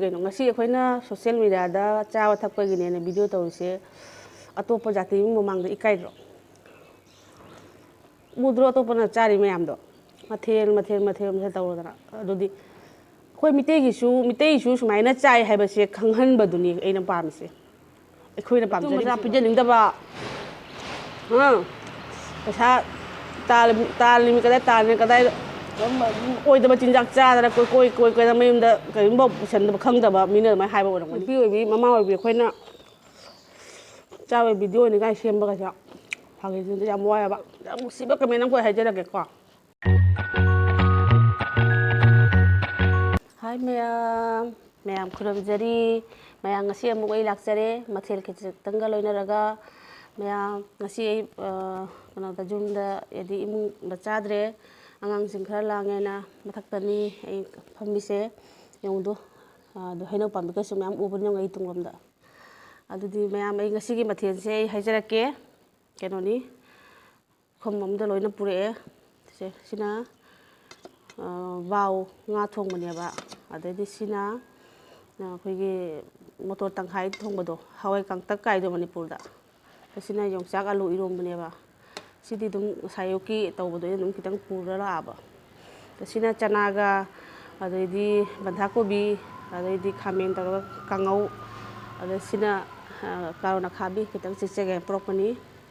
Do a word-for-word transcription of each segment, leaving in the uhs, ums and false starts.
ꯀꯩꯅꯣ, ꯉꯁꯤ ꯑꯩꯈꯣꯏꯅ ꯁꯣꯁꯤꯌꯦꯜ ꯃꯦꯗꯤꯌꯥꯗ ꯆꯥꯕ ꯊꯛꯄꯒꯤꯅꯦꯅ ꯚꯤꯗꯤꯑꯣ ꯇꯧꯔꯤꯁꯦ, ꯑꯇꯣꯞꯄ ꯖꯥꯇꯤ ꯏꯃꯨꯡ ꯃꯃꯥꯡꯗ ꯏꯀꯥꯏꯗ꯭ꯔꯣ? ꯎꯗ꯭ꯔꯣ ꯑꯇꯣꯞꯄꯅ ꯆꯥꯔꯤ ꯃꯌꯥꯝꯗꯣ? ꯃꯊꯦꯜ, ꯃꯊꯦꯜ, ꯃꯊꯦꯜ, ꯃꯊꯦꯜ ꯇꯧꯔꯗꯅ꯫ ꯑꯗꯨꯗꯤ ꯑꯩꯈꯣꯏ ꯃꯤꯇꯩꯒꯤꯁꯨ, ꯃꯤꯇꯩꯁꯨ ꯁꯨꯃꯥꯏꯅ ꯆꯥꯏ ꯍꯥꯏꯕꯁꯦ ꯈꯪꯍꯟꯕꯗꯨꯅꯤ ꯑꯩꯅ ꯄꯥꯝꯃꯤꯁꯦ꯫ ꯑꯩꯈꯣꯏꯅ ꯄꯥꯝꯖꯔꯤꯁꯦ꯫ ꯃꯆꯥ ꯄꯤꯖꯅꯤꯡꯗꯕ, ꯑꯥ, ꯄꯩꯁꯥ ꯇꯥꯜꯂꯤ-, ꯇꯥꯜꯂꯤꯃꯤ ꯀꯗꯥꯏ, ꯇꯥꯜꯂꯤꯃꯤ ꯀꯗꯥꯏꯗ? ꯑꯣꯏꯗꯕ ꯆꯤꯟꯖꯥꯛ ꯆꯥꯗꯅ ꯀꯣꯏ ꯀꯣꯏ ꯀꯣꯏ ꯀꯣꯏꯗꯅ ꯃꯌꯨꯝꯗ ꯀꯔꯤꯒꯨꯝꯕ ꯄꯨꯁꯟꯗꯕ ꯈꯪꯗꯕ ꯃꯤꯅ ꯑꯗꯨꯃꯥꯏꯅ ꯍꯥꯏꯕ ꯑꯣꯏꯔꯝꯒꯅꯤ꯫ ꯅꯨꯄꯤ ꯑꯣꯏꯕꯤ, ꯃꯃꯥ ꯑꯣꯏꯕꯤ ꯑꯩꯈꯣꯏꯅ ꯆꯥꯕꯩ ꯚꯤꯗꯤꯑꯣꯅꯤ ꯀꯥꯏ ꯁꯦꯝꯕꯒꯁꯦ ꯐꯥꯒꯤꯁꯤꯡꯗ ꯌꯥꯝ ꯋꯥꯏꯑꯕ꯫ ꯌꯥꯝ ꯅꯨꯡꯁꯤꯕ ꯀꯃꯦꯟ ꯑꯃꯈꯛ ꯍꯥꯏꯖꯔꯛꯀꯦꯀꯣ꯫ ꯍꯥꯏ ꯃꯌꯥꯝ, ꯃꯌꯥꯝ ꯈꯨꯔꯨꯝꯖꯔꯤ꯫ ꯃꯌꯥꯝ, ꯉꯁꯤ ꯑꯃꯨꯛ ꯑꯩ ꯂꯥꯛꯆꯔꯦ ꯃꯊꯦꯜ ꯈꯤꯖꯤꯛꯇꯪꯒ ꯂꯣꯏꯅꯔꯒ꯫ ꯃꯌꯥꯝ, ꯉꯁꯤ ꯑꯩ, ꯑ, ꯀꯩꯅꯣꯗ, ꯌꯨꯝꯗ, ꯍꯥꯏꯗꯤ ꯏꯃꯨꯡꯗ ꯆꯥꯗ꯭ꯔꯦ꯫ ꯑꯉꯥꯡꯁꯤꯡ ꯈꯔ ꯂꯥꯡꯉꯦꯅ ꯃꯊꯛꯇꯅꯤ ꯑꯩ ꯐꯝꯃꯤꯁꯦ꯫ ꯌꯦꯡꯉꯨꯗꯣ, ꯑ, ꯑꯗꯣ ꯍꯩꯅꯧ ꯄꯥꯝꯕꯤꯒꯁꯨ ꯃꯌꯥꯝ ꯎꯕꯅꯤ ꯌꯦꯡꯉꯣ ꯑꯩ ꯇꯨꯡꯂꯣꯝꯗ꯫ ꯑꯗꯨꯗꯤ ꯃꯌꯥꯝ, ꯑꯩ ꯉꯁꯤꯒꯤ ꯃꯊꯦꯜꯁꯦ ꯑꯩ ꯍꯥꯏꯖꯔꯛꯀꯦ꯫ ꯀꯩꯅꯣꯅꯤ, ꯄꯨꯈꯝ ꯑꯃꯗ ꯂꯣꯏꯅ ꯄꯨꯔꯛꯑꯦ꯫ ꯁꯦ, ꯁꯤꯅ, ꯑ, ꯕꯥꯎ ꯉꯥ ꯊꯣꯡꯕꯅꯦꯕ꯫ ꯑꯗꯩꯗꯤ ꯁꯤꯅ, ꯑ, ꯑꯩꯈꯣꯏꯒꯤ ꯃꯣꯇꯣꯔ ꯇꯪꯈꯥꯏ ꯊꯣꯡꯕꯗꯣ, ꯍꯋꯥꯏ ꯀꯥꯡꯇꯛ ꯀꯥꯏꯗꯣ ꯃꯅꯤꯄꯨꯔꯗ꯫ ꯁꯤꯅ ꯌꯣꯡꯆꯥꯛ ꯑꯂꯨ ꯏꯔꯣꯝꯕꯅꯦꯕ꯫ ꯁꯤꯗꯤ ꯑꯗꯨꯝ ꯉꯁꯥꯏ ꯑꯌꯨꯛꯀꯤ ꯇꯧꯕꯗꯣ ꯑꯩꯅ ꯑꯗꯨꯝ ꯈꯤꯇꯪ ꯄꯨꯔ ꯂꯥꯛꯑꯕ꯫ ꯁꯤꯅ ꯆꯅꯥꯒ, ꯑꯗꯩꯗꯤ ꯕꯟꯙꯥꯀꯣꯕꯤ, ꯑꯗꯩꯗꯤ ꯈꯥꯃꯦꯟ ꯇꯧꯔꯒ ꯀꯥꯡꯉꯧ, ꯑꯗ ꯁꯤꯅ, ꯑ, ꯀꯥꯔꯣꯠ ꯑꯈꯥꯕꯤ ꯈꯤꯇꯪ ꯆꯤꯛꯆꯒꯦ ꯄꯨꯔꯛꯄꯅꯤ꯫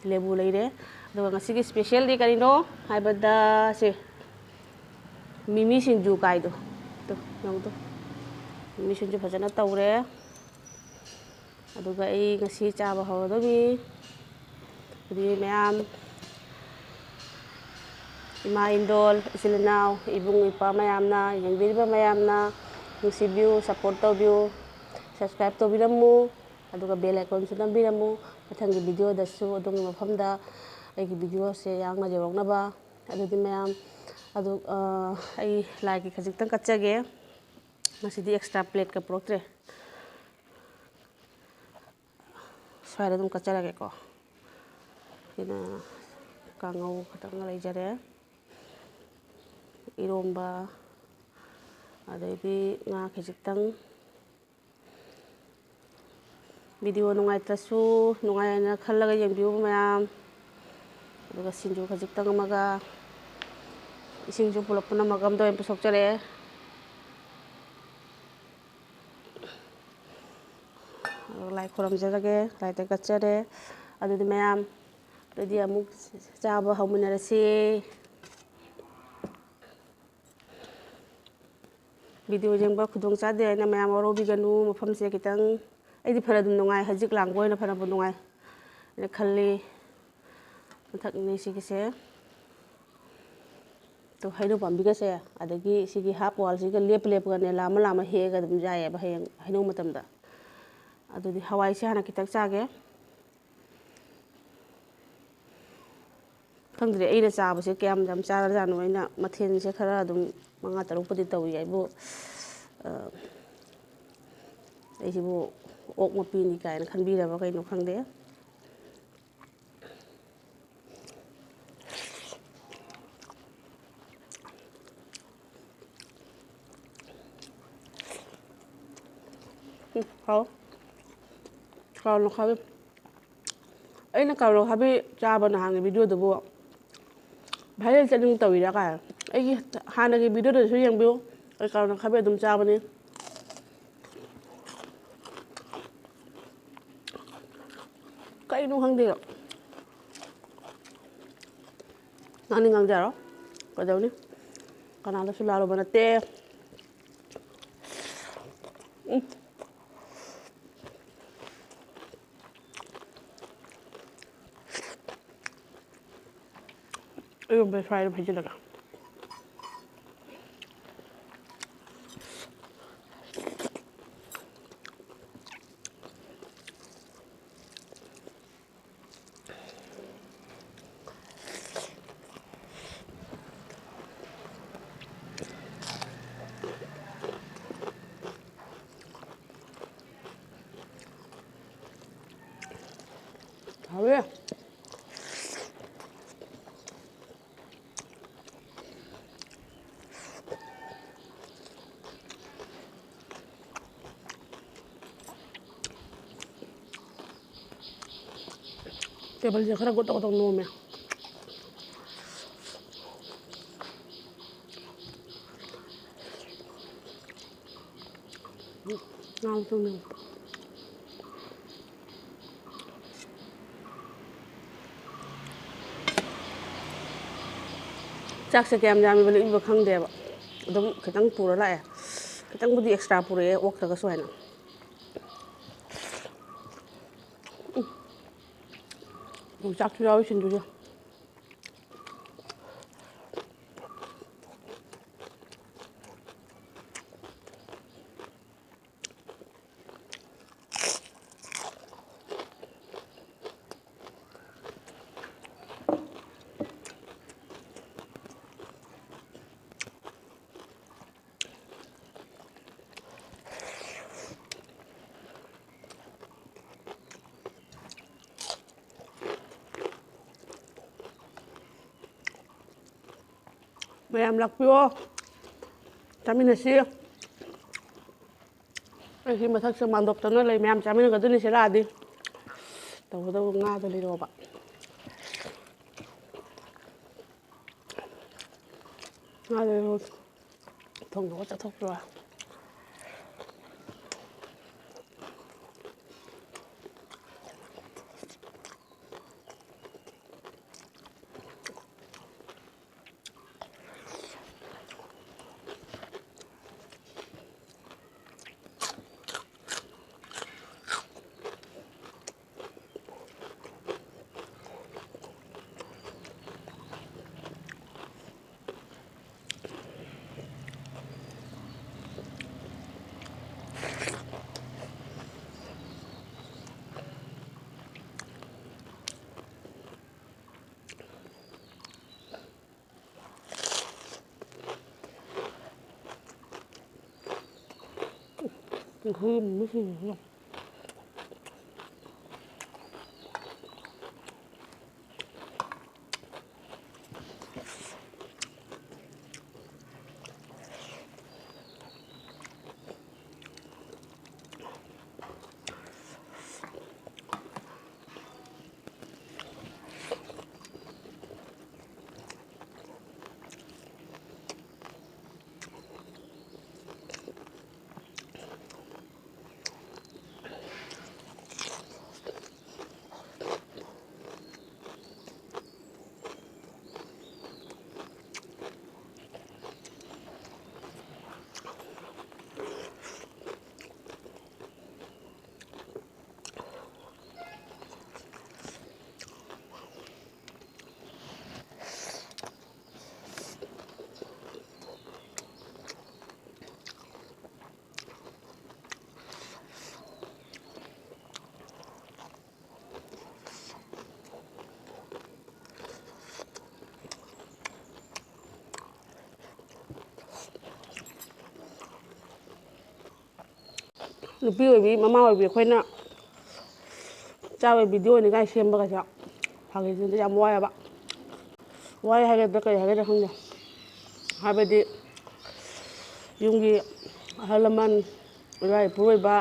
ꯂꯦꯕꯨ ꯂꯩꯔꯦ꯫ ꯑꯗꯨꯒ ꯉꯁꯤꯒꯤ ꯁ꯭ꯄꯦꯁꯦꯜꯗꯤ ꯀꯔꯤꯅꯣ ꯍꯥꯏꯕꯗ ꯁꯦ, ꯃꯤꯃꯤ ꯁꯤꯡꯖꯨ ꯀꯥꯏꯗꯣ꯫ ꯇꯨ, ꯌꯦꯡꯉꯨ ꯇꯨ꯫ ꯃꯤꯃꯤ ꯁꯤꯡꯖꯨ ꯐꯖꯅ ꯇꯧꯔꯦ꯫ ꯑꯗꯨꯒ ꯑꯩ ꯉꯁꯤ ꯆꯥꯕ ꯍꯧꯔꯗꯧꯅꯤ꯫ ꯑꯗꯨꯗꯤ ꯃꯌꯥꯝ, ꯏꯃꯥ ꯏꯟꯗꯣꯜ, ꯏꯆꯤꯜ ꯏꯅꯥꯎ, ꯏꯕꯨꯡ ꯏꯄ꯭ꯋꯥ ꯃꯌꯥꯝꯅ, ꯌꯦꯡꯕꯤꯔꯤꯕ ꯃꯌꯥꯝꯅ ꯅꯨꯡꯁꯤꯕꯤꯌꯨ, ꯁꯞꯄꯣꯔꯠ ꯇꯧꯕꯤꯌꯨ, ꯁꯕꯁꯀ꯭ꯔꯥꯏꯕ ꯇꯧꯕꯤꯔꯝꯃꯨ꯫ ꯑꯗꯨꯒ ꯕꯦꯜ ꯑꯥꯏꯀꯣꯟꯁꯨ ꯅꯝꯕꯤꯔꯝꯃꯨ꯫ ꯃꯊꯪꯒꯤ ꯚꯤꯗꯤꯑꯣꯗꯁꯨ ꯑꯗꯣꯝꯒꯤ ꯃꯐꯝꯗ ꯑꯩꯒꯤ ꯚꯤꯗꯤꯑꯣꯁꯦ ꯌꯥꯡꯅ ꯌꯧꯔꯛꯅꯕ꯫ ꯑꯗꯨꯗꯤ ꯃꯌꯥꯝ, ꯑꯗꯨ, ꯑ, ꯑꯩ ꯂꯥꯏꯒꯤ ꯈꯖꯤꯛꯇꯪ ꯀꯠꯆꯒꯦ꯫ ꯉꯁꯤꯗꯤ ꯑꯦꯛꯁꯇ꯭ꯔꯥ ꯄ꯭ꯂꯦꯠꯀ ꯄꯨꯔꯛꯇ꯭ꯔꯦ꯫ ꯁ꯭ꯋꯥꯏꯗ ꯑꯗꯨꯝ ꯀꯠꯆꯔꯒꯦꯀꯣ꯫ ꯁꯤꯅ ꯀꯥꯡꯉꯧ ꯈꯛꯇꯪꯒ ꯂꯩꯖꯔꯦ꯫ ꯏꯔꯣꯝꯕ, ꯑꯗꯩꯗꯤ ꯉꯥ ꯈꯖꯤꯛꯇꯪ, ꯚꯤꯗꯤꯑꯣ ꯅꯨꯡꯉꯥꯏꯇ꯭ꯔꯁꯨ ꯅꯨꯡꯉꯥꯏꯅ ꯈꯜꯂꯒ ꯌꯦꯡꯕꯤꯌꯨ ꯃꯌꯥꯝ꯫ ꯑꯗꯨꯒ ꯁꯤꯡꯖꯨ ꯈꯖꯤꯛꯇꯪ ꯑꯃꯒ, ꯏꯁꯤꯡꯁꯨ ꯄꯨꯂꯞ ꯄꯨꯝꯅꯃꯛ ꯑꯝꯗ ꯑꯣꯏꯅ ꯄꯨꯊꯣꯛꯆꯔꯛꯑꯦ꯫ ꯑꯗꯨꯒ ꯂꯥꯏ ꯈꯨꯔꯨꯝꯖꯔꯒꯦ, ꯂꯥꯏꯗ ꯀꯠꯆꯔꯦ꯫ ꯑꯗꯨꯗꯤ ꯃꯌꯥꯝ, ꯑꯗꯨꯗꯤ ꯑꯃꯨꯛ ꯆꯥꯕ ꯍꯧꯃꯤꯟꯅꯔꯁꯤ꯫ ꯚꯤꯗꯤꯑꯣ ꯌꯦꯡꯕ ꯈꯨꯗꯣꯡ ꯆꯥꯗꯦ ꯍꯥꯏꯅ ꯃꯌꯥꯝ ꯋꯥꯔꯧꯕꯤꯒꯅꯨ꯫ ꯃꯐꯝꯁꯦ ꯈꯤꯇꯪ, ꯑꯩꯗꯤ ꯐꯅ ꯑꯗꯨꯝ ꯅꯨꯡꯉꯥꯏ, ꯍꯧꯖꯤꯛ ꯂꯥꯡꯕ ꯑꯣꯏꯅ ꯐꯅꯕꯨ ꯅꯨꯡꯉꯥꯏ ꯍꯥꯏꯅ ꯈꯜꯂꯤ꯫ ꯃꯊꯛꯅꯤ ꯁꯤꯒꯤꯁꯦ꯫ ꯇꯣ, ꯍꯩꯅꯧ ꯄꯥꯝꯕꯤꯒꯁꯦ, ꯑꯗꯒꯤ ꯁꯤꯒꯤ ꯍꯥꯞ ꯋꯥꯜꯁꯤꯒ ꯂꯦꯞꯄ ꯂꯦꯞꯄꯒꯅꯦ, ꯂꯥꯝꯃ ꯂꯥꯝꯃ ꯍꯦꯛꯑꯒ ꯑꯗꯨꯝ ꯌꯥꯏꯌꯦꯕ ꯍꯌꯦꯡ ꯍꯩꯅꯧ ꯃꯇꯝꯗ꯫ ꯑꯗꯨꯗꯤ ꯍꯋꯥꯏꯁꯦ ꯍꯥꯟꯅ ꯈꯤꯇꯪ ꯆꯥꯒꯦ꯫ ꯈꯪꯗ꯭ꯔꯦ, ꯑꯩꯅ ꯆꯥꯕꯁꯦ ꯀꯌꯥꯝ ꯌꯥꯝ ꯆꯥꯔꯖꯥꯠꯅꯣ꯫ ꯑꯩꯅ ꯃꯊꯦꯜꯁꯦ ꯈꯔ ꯑꯗꯨꯝ ꯃꯉꯥ ꯇꯔꯨꯛꯄꯨꯗꯤ ꯇꯧꯏ ꯍꯥꯏꯕꯨ, ꯑ, ꯑꯩꯁꯤꯕꯨ ꯑꯣꯛ ꯃꯄꯤꯅꯤ ꯀꯥꯏꯅ ꯈꯟꯕꯤꯔꯕ ꯀꯩꯅꯣ ꯈꯪꯗꯦ꯫ ꯎꯝ, ꯍꯥꯎ꯫ ꯀꯥꯔꯣꯠ ꯑꯈꯥꯕꯤ꯫ ꯑꯩꯅ ꯀꯥꯔꯣꯠ ꯑꯈꯥꯕꯤ ꯆꯥꯕ ꯅꯍꯥꯟꯒꯤ ꯚꯤꯗꯤꯑꯣꯗꯨꯕꯨ viral ꯆꯠꯅꯤꯡ ꯇꯧꯔꯤꯔꯥ ꯀꯥꯏ꯫ ꯑꯩꯒꯤ ꯍꯥꯟꯅꯒꯤ ꯚꯤꯗꯤꯑꯣꯗꯁꯨ ꯌꯦꯡꯕꯤꯌꯨ꯫ ꯑꯩ ꯀꯥꯔꯣꯠ ꯑꯈꯥꯕꯤ ꯑꯗꯨꯝ ꯆꯥꯕꯅꯤ꯫ ꯀꯩꯅꯣ ꯈꯪꯗꯦ꯫ ꯉꯥꯡꯅꯤꯡ ꯉꯥꯡꯖꯔꯣ꯫ ꯀꯩꯗꯧꯅꯤ? ꯀꯅꯥꯗꯁꯨ ꯂꯥꯜꯂꯨꯕ ꯅꯠꯇꯦ꯫ ꯎꯝ꯫ ꯏꯔꯣꯝꯕ ꯁ꯭ꯋꯥꯏꯗ ꯍꯩꯖꯤꯜꯂꯒ꯫ ꯍꯥꯎꯋꯦ꯫ ꯇꯦꯕꯜꯁꯦ ꯈꯔ ꯒꯣꯇꯣꯛ ꯒꯣꯇꯣꯛ ꯅꯣꯝꯃꯦ꯫ ꯎꯝ, ꯉꯥ ꯃꯇꯨꯝ ꯅꯝꯃꯦ꯫ ꯆꯥꯛꯁꯦ ꯀꯌꯥꯝ ꯌꯥꯝꯃꯤꯕ ꯂꯤꯛꯏꯕ ꯈꯪꯗꯦꯕ꯫ ꯑꯗꯨꯝ ꯈꯤꯇꯪ ꯄꯨꯔ ꯂꯥꯛꯑꯦ꯫ ꯈꯤꯇꯪꯕꯨꯗꯤ ꯑꯦꯛꯁꯇ꯭ꯔꯥ ꯄꯨꯔꯛꯑꯦ, ꯑꯣꯛꯇ꯭ꯔꯒꯁꯨ ꯍꯥꯏꯅ꯫ ꯌꯣꯡꯆꯥꯛꯁꯨ ꯌꯥꯎꯔꯤ ꯁꯤꯡꯖꯨꯁꯦ꯫ ꯃꯌꯥꯝ ꯂꯥꯛꯄꯤꯌꯣ, ꯆꯥꯃꯤꯟꯅꯁꯤ꯫ ꯑꯩ ꯁꯤ ꯃꯊꯛꯁꯦ ꯃꯥꯟꯗꯣꯞꯇꯅ ꯂꯩ, ꯃꯌꯥꯝ ꯆꯥꯃꯤꯟꯅꯒꯗꯣꯏꯅꯤ ꯁꯤ ꯂꯥꯛꯑꯗꯤ꯫ ꯇꯧꯕꯇꯕꯨ ꯉꯥꯗꯣ ꯂꯩꯔꯛꯑꯣꯕ꯫ ꯉꯥꯗꯣ ꯂꯩꯔꯛꯑꯣ꯫ ꯊꯣꯡꯗꯣꯛꯑ ꯆꯥꯊꯣꯛꯄꯤꯔꯣ꯫ ꯅꯨꯄꯤ ꯑꯣꯏꯕꯤ, ꯃꯃꯥ ꯑꯣꯏꯕꯤ ꯑꯩꯈꯣꯏꯅ ꯆꯥꯕ ꯚꯤꯗꯤꯑꯣꯅꯤ ꯀꯥꯏ ꯁꯦꯝꯕꯒꯁꯦ ꯐꯥꯒꯤꯁꯤꯗ ꯌꯥꯝ ꯋꯥꯏꯑꯦꯕ꯫ ꯋꯥꯏ ꯍꯥꯏꯒꯗ꯭ꯔꯥ ꯀꯔꯤ ꯍꯥꯏꯒꯗ꯭ꯔꯥ ꯈꯪꯗꯦ꯫ ꯍꯥꯏꯕꯗꯤ ꯌꯨꯝꯒꯤ ꯑꯍꯜ ꯂꯃꯟ, ꯏꯕꯥ ꯏꯄꯨꯔꯣꯏꯕ,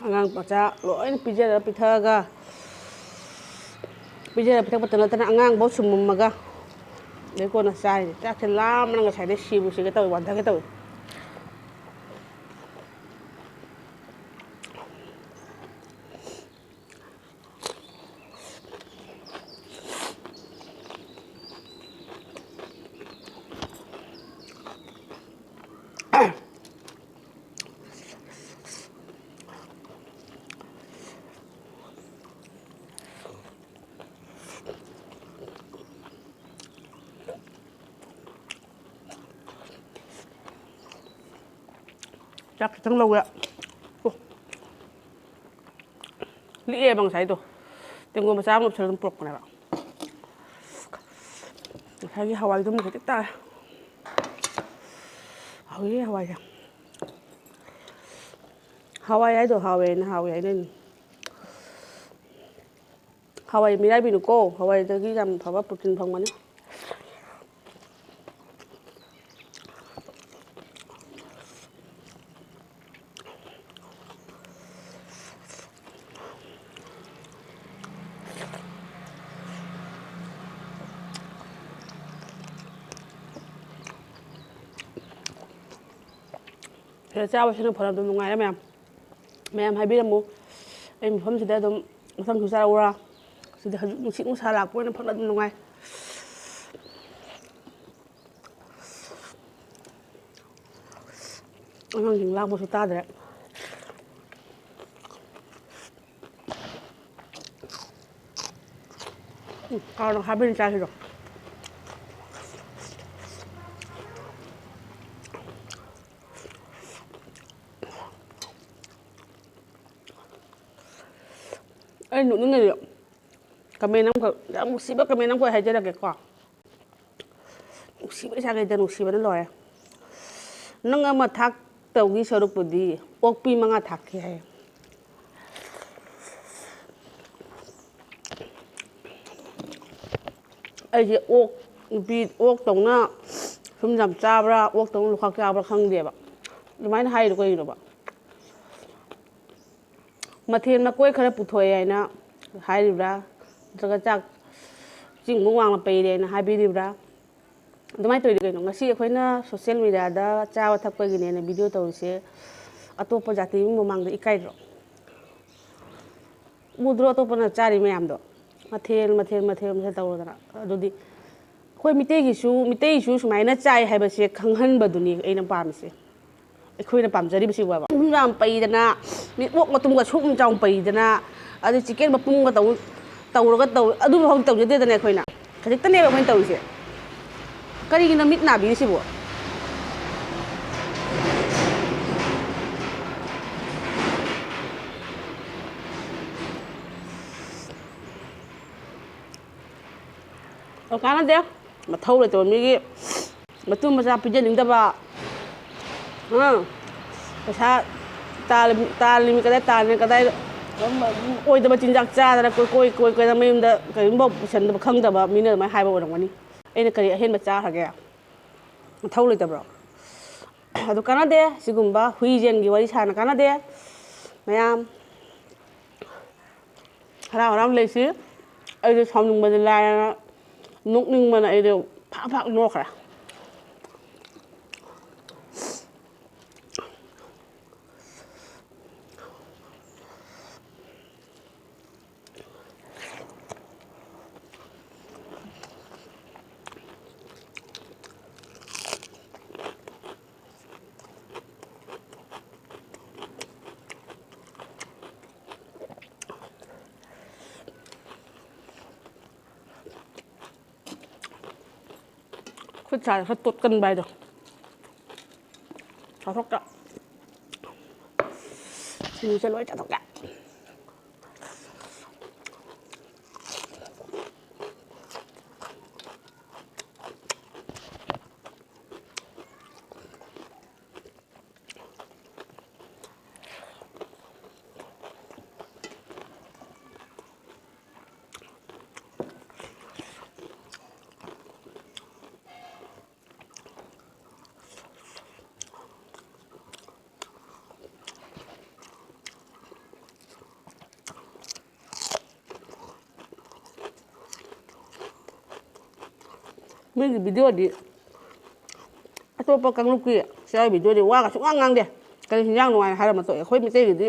ꯑꯉꯥꯡ ꯃꯆꯥ ꯂꯣꯏꯅ ꯄꯤꯖꯔ ꯄꯤꯊꯛꯑꯒ, ꯄꯤꯖꯔ ꯄꯤꯊꯛꯄꯇ ꯅꯠꯇꯅ ꯑꯉꯥꯡꯐꯧ ꯁꯨꯝꯃꯝꯃꯒ ꯑꯗꯩ ꯀꯣꯟꯅ ꯆꯥꯏꯅꯤ꯫ ꯆꯥꯛꯁꯦ ꯂꯥꯝꯕꯅ ꯉꯁꯥꯏꯗꯩ ꯁꯤꯕꯨ ꯁꯤꯒꯦ ꯇꯧꯏ, ꯋꯥꯟꯊꯒꯦ ꯇꯧꯏ꯫ ꯆꯥꯛ ꯈꯤꯇꯪ ꯂꯧꯒꯦ꯫ ꯑꯣ꯫ ꯂꯤꯛꯑꯦꯕ ꯉꯁꯥꯏꯗꯣ꯫ ꯇꯦꯡꯀꯣꯠ ꯃꯆꯥ ꯑꯃ ꯂꯧꯁꯜꯂ ꯑꯗꯨꯝ ꯄꯨꯔꯛꯄꯅꯦꯕ꯫ ꯉꯁꯥꯏꯒꯤ ꯍꯋꯥꯏꯗꯨꯝ ꯈꯖꯤꯛ ꯇꯥꯔꯦ꯫ ꯍꯥꯎꯋꯦ ꯍꯋꯥꯏꯁꯦ꯫ ꯍꯋꯥꯏ ꯍꯥꯏꯗꯣ ꯍꯥꯎꯋꯦꯅ ꯍꯥꯎꯋꯦ ꯍꯥꯏꯅꯩꯅꯤ꯫ ꯍꯋꯥꯏ ꯃꯤꯔꯥꯏꯕꯤꯅꯨꯀꯣ, ꯍꯋꯥꯏꯗꯒꯤ ꯌꯥꯝ ꯐꯕ ꯄ꯭ꯔꯣꯇꯤꯟ ꯐꯪꯕꯅꯤ꯫ ꯁꯤꯗ ꯆꯥꯕꯁꯤꯅ ꯐꯅ ꯑꯗꯨꯝ ꯅꯨꯡꯉꯥꯏꯔꯦ ꯃꯌꯥꯝ꯫ ꯃꯌꯥꯝ ꯍꯥꯏꯕꯤꯔꯝꯃꯨ꯫ ꯑꯩ ꯃꯐꯝꯁꯤꯗ ꯑꯗꯨꯝ ꯃꯊꯪꯁꯨ ꯆꯥꯔꯛꯎꯔꯥ? ꯁꯤꯗꯤ ꯍꯧꯖꯤꯛ ꯅꯨꯡꯁꯤꯠ ꯅꯨꯡꯁꯥ ꯂꯥꯛꯄ ꯑꯣꯏꯅ ꯐꯅ ꯑꯗꯨꯝ ꯅꯨꯡꯉꯥꯏ꯫ ꯑꯉꯥꯡꯁꯤꯡ ꯂꯥꯡꯕꯁꯨ ꯇꯥꯗ꯭ꯔꯦ꯫ ꯎꯝ, ꯀꯥꯔꯣꯠ ꯍꯥꯞꯄꯤꯅꯦ ꯆꯥꯁꯤꯗꯣ꯫ ꯑꯩ ꯅꯣꯛꯅꯤꯡꯉꯤꯗꯤ comment ꯑꯃꯈꯛ, ꯌꯥꯝ ꯅꯨꯡꯁꯤꯕ comment ꯑꯃꯈꯛ ꯍꯥꯏꯖꯔꯛꯀꯦꯀꯣ꯫ ꯅꯨꯡꯁꯤꯕ ꯏꯆꯥꯈꯩꯗ ꯅꯨꯡꯁꯤꯕꯅ ꯂꯣꯏꯔꯦ꯫ "ꯅꯪ ꯑꯃ ꯊꯥꯛ ꯇꯧꯈꯤ ꯁꯔꯨꯛꯄꯨꯗꯤ ꯑꯣꯛꯄꯤ ꯃꯉꯥ ꯊꯥꯛꯀꯦ ꯍꯥꯏ꯫ ꯑꯩꯁꯦ ꯑꯣꯛ ꯅꯨꯄꯤ ꯑꯣꯛꯇꯧꯅ ꯁꯨꯝ ꯌꯥꯝ ꯆꯥꯕ꯭ꯔꯥ, ꯑꯣꯛꯇꯧꯅ ꯂꯨꯈꯥꯛ ꯆꯥꯕ꯭ꯔꯥ ꯈꯪꯗꯦꯕ꯫ ꯑꯗꯨꯃꯥꯏꯅ ꯍꯥꯏꯔꯤꯗꯣ ꯀꯩꯒꯤꯅꯣꯕ? ꯃꯊꯦꯜ ꯃꯀꯣꯏ ꯈꯔ ꯄꯨꯊꯣꯛꯑꯦ ꯍꯥꯏꯅ ꯍꯥꯏꯔꯤꯕ꯭ꯔꯥ? ꯅꯠꯇ꯭ꯔꯒ ꯆꯥꯛ ꯆꯤꯡꯕ ꯋꯥꯡꯅ ꯄꯩꯔꯦꯅ ꯍꯥꯏꯕꯤꯔꯤꯕ꯭ꯔꯥ? ꯑꯗꯨꯃꯥꯏꯅ ꯇꯧꯔꯤꯗꯣ ꯀꯩꯅꯣ? ꯉꯁꯤ ꯑꯩꯈꯣꯏꯅ social media ꯗ ꯆꯥꯕ ꯊꯛꯄꯒꯤꯅꯦꯅ video ꯇꯧꯔꯤꯁꯦ, ꯑꯇꯣꯞꯄ ꯖꯥꯇꯤ ꯃꯤ ꯃꯃꯥꯡꯗ ꯏꯀꯥꯏꯗ꯭ꯔꯣ? ꯎꯗ꯭ꯔꯣ ꯑꯇꯣꯞꯄꯅ ꯆꯥꯔꯤ ꯃꯌꯥꯝꯗꯣ? ꯃꯊꯦꯜ, ꯃꯊꯦꯜ, ꯃꯊꯦꯜ, ꯃꯊꯦꯜ ꯇꯧꯔꯗꯅ꯫ ꯑꯗꯨꯗꯤ ꯑꯩꯈꯣꯏ ꯃꯤꯇꯩꯒꯤꯁꯨ, ꯃꯤꯇꯩꯁꯨ ꯁꯨꯃꯥꯏꯅ ꯆꯥꯏ ꯍꯥꯏꯕꯁꯦ ꯈꯪꯍꯟꯕꯗꯨꯅꯤ ꯑꯩꯅ ꯄꯥꯝꯃꯤꯁꯦ꯫ ꯑꯩꯈꯣꯏꯅ ꯄꯥꯝꯖꯔꯤꯕꯁꯤꯕꯨ ꯍꯥꯏꯕ꯫ ꯁꯨꯝ ꯌꯥꯝ ꯄꯩꯗꯅ, ꯃꯤ ꯑꯣꯛ ꯃꯇꯨꯝꯒ ꯁꯨꯝ ꯆꯥꯎ ꯄꯩꯗꯅ, ꯑꯗꯩ chicken ꯃꯄꯨꯝꯒ ꯇꯧ-, ꯇꯧꯔꯒ ꯇꯧ-, ꯑꯗꯨ ꯐꯥꯎ ꯇꯧꯖꯗꯦꯗꯅ ꯑꯩꯈꯣꯏꯅ꯫ ꯈꯖꯤꯛꯇꯅꯦꯕ ꯑꯩꯈꯣꯏꯅ ꯇꯧꯔꯤꯁꯦ꯫ ꯀꯔꯤꯒꯤꯅꯣ ꯃꯤꯠ ꯅꯥꯕꯤꯔꯤꯁꯤꯕꯣ? ꯑꯣ, ꯀꯥꯟꯅꯗꯦ꯫ ꯃꯊꯧ ꯂꯩꯇꯕ ꯃꯤꯒꯤ ꯃꯇꯨ ꯃꯆꯥ ꯄꯤꯖꯅꯤꯡꯗꯕ, ꯑ, ꯄꯩꯁꯥ ꯇꯥꯜꯂꯤ-, ꯇꯥꯜꯂꯤꯃꯤ ꯀꯗꯥꯏ, ꯇꯥꯜꯂꯤꯃꯤ ꯀꯗꯥꯏ, ꯑꯣꯏꯗꯕ ꯆꯤꯟꯖꯥꯛ ꯆꯥꯗꯅ ꯀꯣꯏ ꯀꯣꯏ ꯀꯣꯏ ꯀꯣꯏꯗꯅ ꯃꯌꯨꯝꯗ ꯀꯔꯤꯒꯨꯝꯕ ꯄꯨꯁꯟꯗꯕ ꯈꯪꯗꯕ ꯃꯤꯅ ꯑꯗꯨꯃꯥꯏꯅ ꯍꯥꯏꯕ ꯑꯣꯏꯔꯝꯒꯅꯤ꯫ ꯑꯩꯅ ꯀꯔꯤ ꯑꯍꯦꯟꯕ ꯆꯥꯈ꯭ꯔꯒꯦ? ꯃꯊꯧ ꯂꯩꯇꯕ꯭ꯔꯣ? ꯑꯗꯨ ꯀꯥꯟꯅꯗꯦ꯫ ꯁꯤꯒꯨꯝꯕ ꯍꯨꯏ ꯌꯦꯟꯒꯤ ꯋꯥꯔꯤ ꯁꯥꯅ ꯀꯥꯟꯅꯗꯦ꯫ ꯃꯌꯥꯝ ꯍꯔꯥꯎ ꯍꯔꯥꯎ ꯂꯩꯁꯤ꯫ ꯑꯩꯗꯤ ꯁꯥꯎꯅꯤꯡꯕꯗꯤ ꯂꯥꯏꯔꯅ, ꯅꯣꯛꯅꯤꯡꯕꯅ ꯑꯩꯗꯤ ꯐꯥꯛ ꯐꯥꯛ ꯅꯣꯛꯈ꯭ꯔꯦ꯫ ꯈꯨꯠ ꯁꯥꯁꯦ ꯈꯔ ꯇꯣꯠꯀꯟꯕ ꯍꯥꯏꯗꯣ꯫ ꯆꯥꯊꯣꯛꯀꯦ꯫ ꯁꯤꯡꯖꯨꯁꯦ ꯂꯣꯏ ꯆꯥꯊꯣꯛꯀꯦ꯫ ꯃꯤꯒꯤ ꯚꯤꯗꯤꯑꯣꯗꯤ, ꯑꯇꯣꯞꯄ ꯀꯥꯡꯂꯨꯞꯀꯤ ꯆꯥꯛ ꯚꯤꯗꯤꯑꯣꯗꯤ ꯋꯥꯒ ꯁꯨꯡꯉꯥꯡ ꯉꯥꯡꯗꯦ꯫ ꯀꯔꯤ ꯍꯤꯟꯖꯥꯡꯅꯣ ꯍꯥꯏꯅ ꯍꯥꯏꯔꯝꯃ ꯇꯣꯛꯑꯦ꯫ ꯑꯩꯈꯣꯏ ꯃꯩꯇꯩꯒꯤꯗꯤ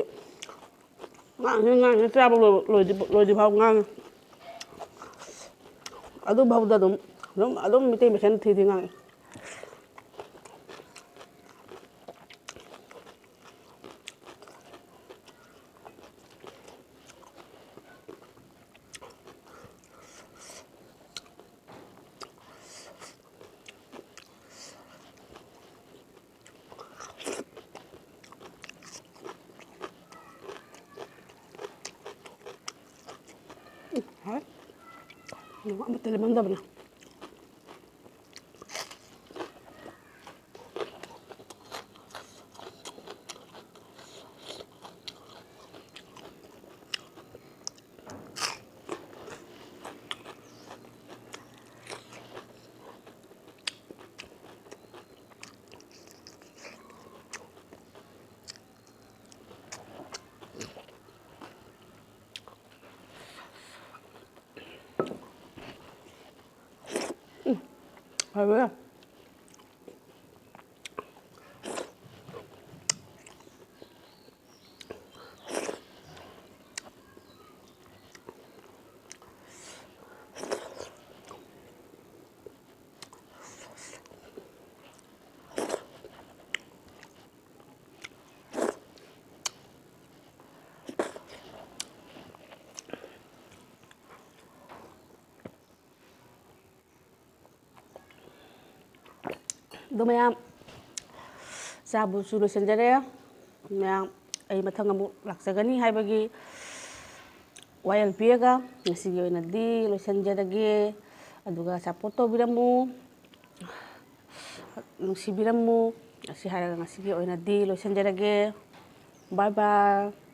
ꯉꯥꯡꯉꯤ ꯉꯥꯡꯉꯤ ꯆꯥꯕ ꯂꯣꯏ-, ꯂꯣꯏꯗ꯭ꯔꯤ-, ꯂꯣꯏꯗ꯭ꯔꯤꯐꯥꯎ ꯉꯥꯡꯉꯤ꯫ ꯑꯗꯨꯐꯥꯎꯗ ꯑꯗꯨꯝ, ꯑꯗꯨꯝ, ꯑꯗꯨꯝ ꯃꯩꯇꯩ ꯃꯁꯦꯟ ꯊꯤ ꯊꯤ ꯉꯥꯡꯉꯤ꯫ ꯎꯝ, ꯍꯥꯎꯋꯦ꯫ ꯅꯦꯠꯋꯥꯛ ꯑꯃꯠꯇ ꯂꯦꯝꯃꯝꯗꯕꯅꯦ꯫ ꯎꯝ, ꯍꯥꯎꯋꯦ꯫ ꯑꯗꯣ ꯃꯌꯥꯝ, ꯆꯥꯕꯁꯨ ꯂꯣꯏꯁꯤꯟꯖꯔꯦ꯫ ꯃꯌꯥꯝ, ꯑꯩ ꯃꯊꯪ ꯑꯃꯨꯛ ꯂꯥꯛꯆꯒꯅꯤ ꯍꯥꯏꯕꯒꯤ ꯋꯥꯌꯦꯜ ꯄꯤꯔꯒ ꯉꯁꯤꯒꯤ ꯑꯣꯏꯅꯗꯤ ꯂꯣꯏꯁꯤꯟꯖꯔꯒꯦ꯫ ꯑꯗꯨꯒ support ꯇꯧꯕꯤꯔꯝꯃꯨ, ꯅꯨꯡꯁꯤꯕꯤꯔꯝꯃꯨ꯫ ꯑꯁꯤ ꯍꯥꯏꯔꯒ ꯉꯁꯤꯒꯤ ꯑꯣꯏꯅꯗꯤ ꯂꯣꯏꯁꯤꯟꯖꯔꯒꯦ꯫ Bye bye꯫